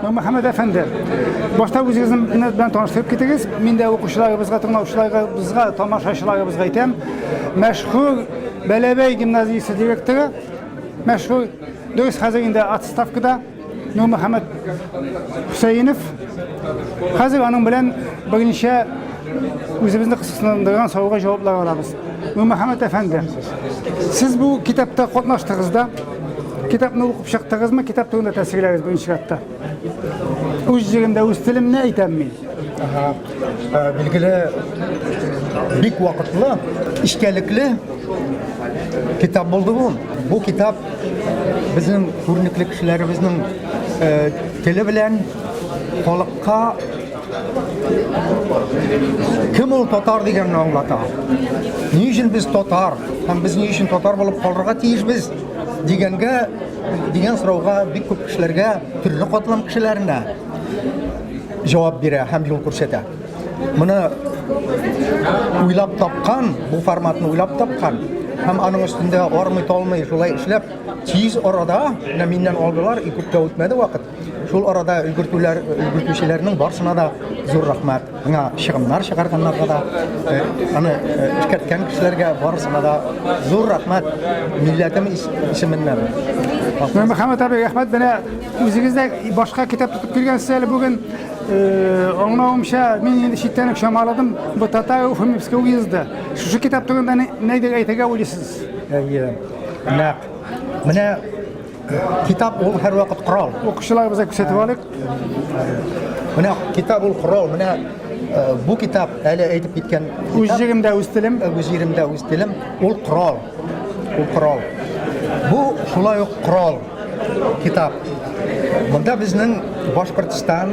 Мөхәммәд әфәнде, башта үзегезне белән таныштырып китегез. Мин дә укучыларыбызга, тыңлаучыларыбызга, тамашачыларыбызга әйтәм. Мәшһүр Бәләбәй гимназиясе директоры, мәшһүр, дөрес, хәзер инде отставкада Нурмөхәммәд Хөсәенов. Хәзер аның белән берничә үзебезне кызыксындырган сорауга җаваплар алабыз. Нурмөхәммәд әфәнде, сез бу китапта катнаштыгыз да? Китапны укып чыктыгызмы? Китап турында тәэсирләрегез беренче чиратта. Үз җиремдә үз телемне әйтәм мин. Ага. Билгеле, бик вакытлы, эчтәлекле китап булды бу. Бу китап безнең күренекле кешеләребезнең теле белән халыкка кем ул татар дигәнне аңлата. Ни өчен без татар һәм без ни өчен татар булып калырга тиешбез дигәнгә дигән сорауга бик күп кешеләргә, төрле катлам кешеләренә җавап бирә һәм юл күрсәтә. Моны уйлап тапкан, бу форматны уйлап тапкан һәм аның өстендә армый-талмый шулай эшләп, тиз арада, менә миннән алдылар, и күп тә үтмәде вакыт, Шул арада өлгертүләр, өлгертүчеләрнең барсына да зур рәхмәт. Миңа чыгымнар чыгарганнарга да, э, аны э, эшкәрткән кешеләргә барысына да зур рәхмәт милләтем исеменнән. Мөхәммәт абый, рәхмәт. Менә үзегез дә башка китап тотып килгәнсез әле бүген. Э, аңлавымча, мин инде читтән үк чамаладым, бу Татар Уфимский уезды. Шушы китап турында нидер әйтергә уйлыйсыз? Әйе, нәкъ. Менә Китап ул һәрвакыт корал. Укучыларыбызга күрсәтеп алыйк. Менә китап ул корал. Менә э, бу китап әле әйтеп киткән Үз җиремдә үз телем. Э, үз җиремдә үз телем. Ул корал. Ул корал. Бу шулай ук корал китап. Монда безнең Башкортстан,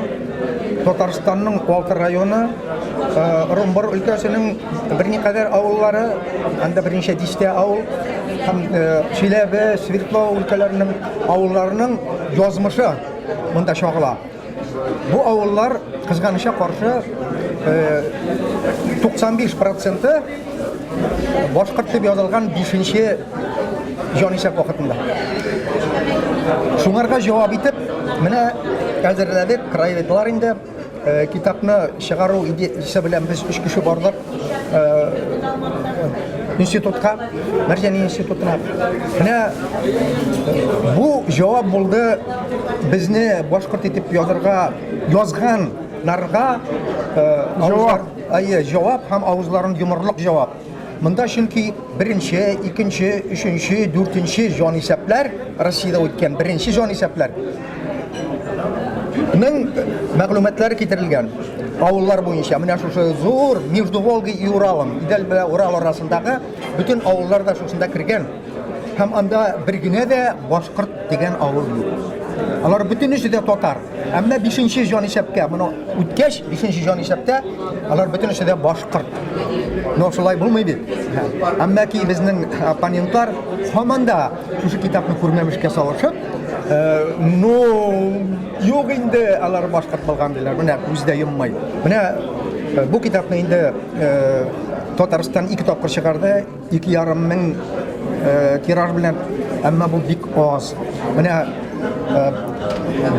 Татарстанның алты районы, э, Орынбор өлкәсенең берникадәр авыллары, анда берничә дистә авыл һәм э, Чиләбе, Свердлов өлкәләренең авылларының язмышы монда чагыла. Бу авыллар, кызганычка каршы, 95 э, проценты башкорт дип язылган 5-нче җанисәп вакытында. Шуңарга җавап итеп, менә әзерләдек, краеведлар инде э, китапны чыгару идеясе белән без өч кеше бардык э, институтка, Мәрҗани институтына. Менә бу җавап булды безне башкорт итеп язырга язганнарга э, җавап. Әйе, җавап һәм авызларын йомырлык җавап. Монда чөнки беренче, икенче, өченче, дүртенче җанисәпләр, Россиядә үткән беренче җанисәпләр нең мәгълүматлары китерелгән. Авыллар буенча менә шушы зур между Волгой и Уралом, Идел белән Урал арасындагы бөтен авыллар да шушында кергән. Һәм анда бер генә дә башкорт дигән авыл юк. Алар бөтенесе дә татар. Әмма бишенче җанисәпкә моны үткәч, бишенче җанисәптә алар бөтенесе дә башкорт. Но шулай булмый бит. Әмма ки безнең оппонентлар һаман да шушы китапны күрмәмешкә салышып, э, ну, юк инде, алар башкорт булган диләр. Менә күз дә йоммый. Менә э, бу китапны инде э, Татарстан ике тапкыр чыгарды. 2,5 мең тираж белән, әмма бу бик аз. Менә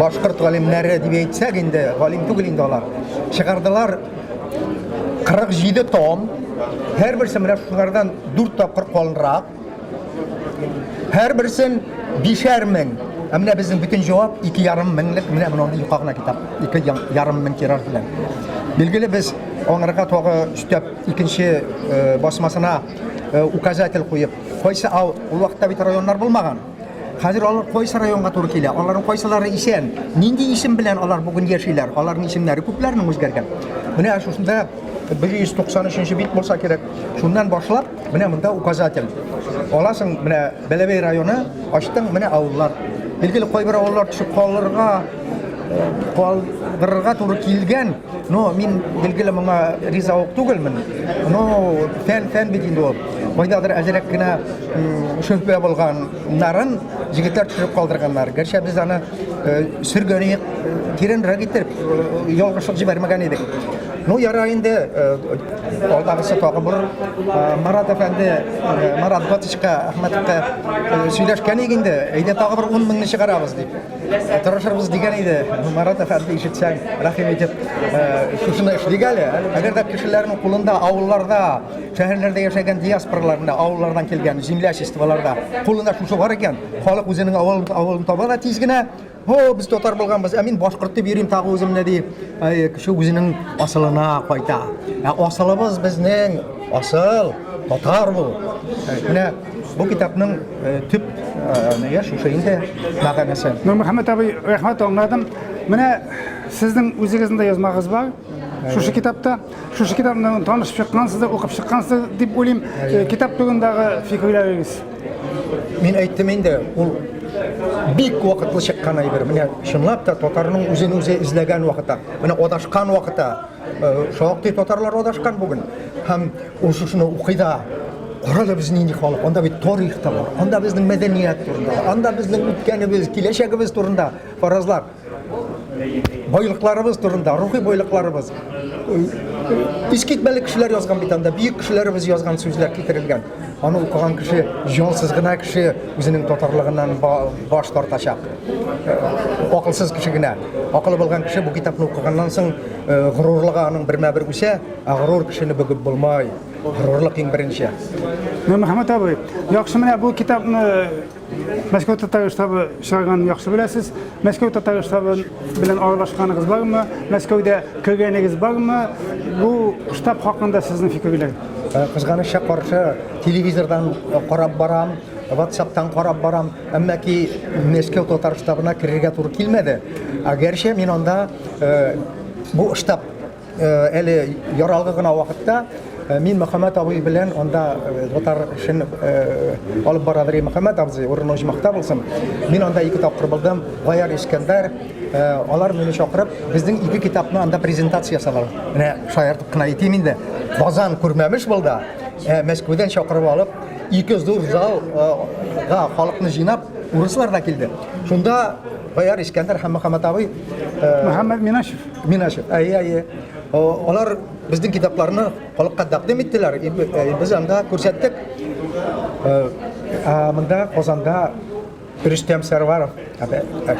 башкорт галимнәре дип әйтсәк инде, галим түгел инде алар. Чыгардылар 47 том, һәрберсе менә шулардан 4 тапкыр калынрак. Һәрберсен 5 мең. Ә менә безнең бөтен җавап 2,5 меңлек, менә мондый юка гына китап, 2,5 мең тираж белән. Билгеле без аңарга тагы өстәп икенче э, басмасына э, указатель куеп, кайсы ау, ул вакытта бит районнар булмаган. Хәзер алар кайсы районга туры килә, аларның кайсылары исән, нинди исем белән алар бүген яшиләр, аларның исемнәре күпләренең үзгәргән. Менә шушында 193 бит булса кирәк. Шуннан башлап, менә монда указатель. Аласың, менә Бәләбәй районы, ачтың, менә авыллар. Билгеле, кайбер авыллар төшеп калырга, э, калдырырга туры килгән. Но мин билгеле моңа риза ук түгелмен. Но фән фән бит инде ул. Кайдадыр әзрәк кенә шөһбә булганнарын егетләр төшереп калдырганнар. Гәрчә без аны э, сөргән идек, тирәнрәк итеп, э, ялгышлык җибәрмәгән идек. Ну, ярар инде, алдагысы тагы бер Марат әфәнде, Марат Гатичка, Әхмәтовка сөйләшкән идек инде, әйдә тагы бер 10 меңне чыгарабыз дип. Тырышырбыз дигән иде. Марат әфәнде ишетсәң, рәхим итеп, шушыны эшлик әле. Әгәр дә кешеләрнең кулында авылларда, шәһәрләрдә яшәгән диаспоралар, менә авыллардан килгән землячестволарда кулында шушы бар икән, халык үзенең авылын, авылын таба да тиз генә, О, без татар булганбыз, ә мин башкорт дип йөрим тагы үземне дип, кеше үзенең асылына кайта. Ә асылыбыз безнең асыл татар бу. Менә бу китапның төп нигә шушы инде мәгънәсе. Нурмөхәммәт абый, рәхмәт, аңладым. Менә сезнең үзегезнең дә язмагыз бар. Шушы китапта, шушы китапны танышып чыккансыздыр, укып чыккансыздыр дип уйлыйм. Китап турындагы фикерләрегез. Мин әйттем инде, ул бик вакытлы чыккан әйбер. Менә чынлап та татарның үзен үзе эзләгән вакыты, менә адашкан вакыты. Шактый татарлар адашкан бүген. Һәм ул шушыны укый да, Кара без нинди халык, анда бит тарих та бар, анда безнең мәдәният турында, анда безнең үткәнебез, киләчәгебез турында фаразлар. Байлыкларыбыз турында, рухи байлыкларыбыз. Искитмәле кешеләр язган бит анда, бөек кешеләребез язган сүзләр китерелгән. Аны укыган кеше, җансыз гына кеше үзенең татарлыгыннан баш тартачак. Акылсыз кеше генә. Акылы булган кеше бу китапны укыганнан соң горурлыгы аның бермә-бер үсә, ә горур кешене бөгеп булмай. Горурлык иң беренче. Мөхәммәт абый, яхшы менә бу китапны Мәскәү татар штабы чыгарганын яхшы беләсез. Мәскәү татар штабы белән аралашканыгыз бармы? Мәскәүдә кергәнегез бармы? Бу штаб хакында сезнең фикерләр? Кызганычка каршы, телевизордан карап барам, WhatsApp-тан карап барам, әмма ки Мәскәү татар штабына керергә туры килмәде. Гәрчә мин анда бу штаб Әле яралгы гына вакытта мин Мөхәммәт абый белән анда татар эшен алып барадыр Мөхәммәт абзый, урыны оҗмахта булсын. Мин анда ике тапкыр булдым. Гаяр Искәндәр, алар мине чакырып, безнең ике китапны анда презентация ясалар. Менә шаяртып кына әйтим инде. Казан күрмәмеш булды. Мәскәүдән чакырып алып, ике зур залга халыкны җыйнап, урыслар да килде. Шунда Гаяр Искәндәр һәм Мөхәммәт абый Мөхәммәт Минашев Минашев, әйе, әйе. Алар безнең китапларны халыкка тәкъдим иттеләр. Без анда күрсәттек. Ә монда Казанда Рөстәм Сәрваров,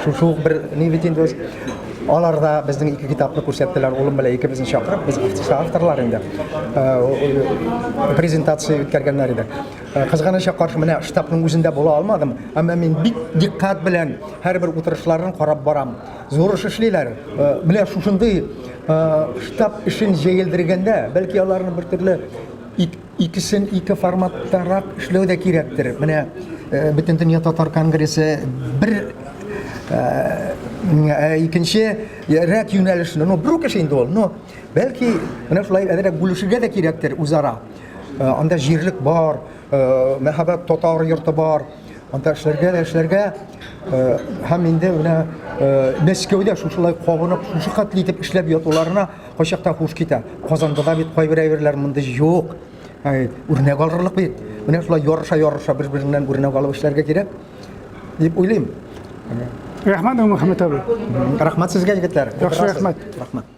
шушы ук бер ни бит инде алар да безнең ике китапны күрсәттеләр, улым белән икебезне чакырып, без авторлар инде. Презентация үткәргәннәр иде. Кызганычка каршы, менә штабның үзендә була алмадым, әмма мин бик диккать белән һәрбер утырышларын карап барам. Зур эш эшлиләр. Менә шушындый штаб эшен җәелдергәндә, бәлки аларны бер төрле икесен ике форматтарак эшләү дә кирәктер. Менә Бөтендөнья татар конгрессы бер икенче рәт юнәлешне, ну, бер үк эш инде ул, но бәлки менә шулай әзрәк бүлешергә дә кирәктер үзара. Анда җирлек бар, мәһабәт татар йорты бар. Анда эшләргә дә эшләргә һәм инде менә Мәскәүдә шушылай кабынып, шушы хәтле итеп эшләп ятуларына кайчакта хуш китә. Казанда да бит кайбер әйберләр мондый юк. Үрнәк алырлык бит. Менә шулай ярыша-ярыша бер-береннән үрнәк алып эшләргә кирәк дип уйлыйм. Рәхмәт, Мөхәммәт абый. Рәхмәт сезгә, егетләр. Яхшы рәхмәт. Рәхмәт.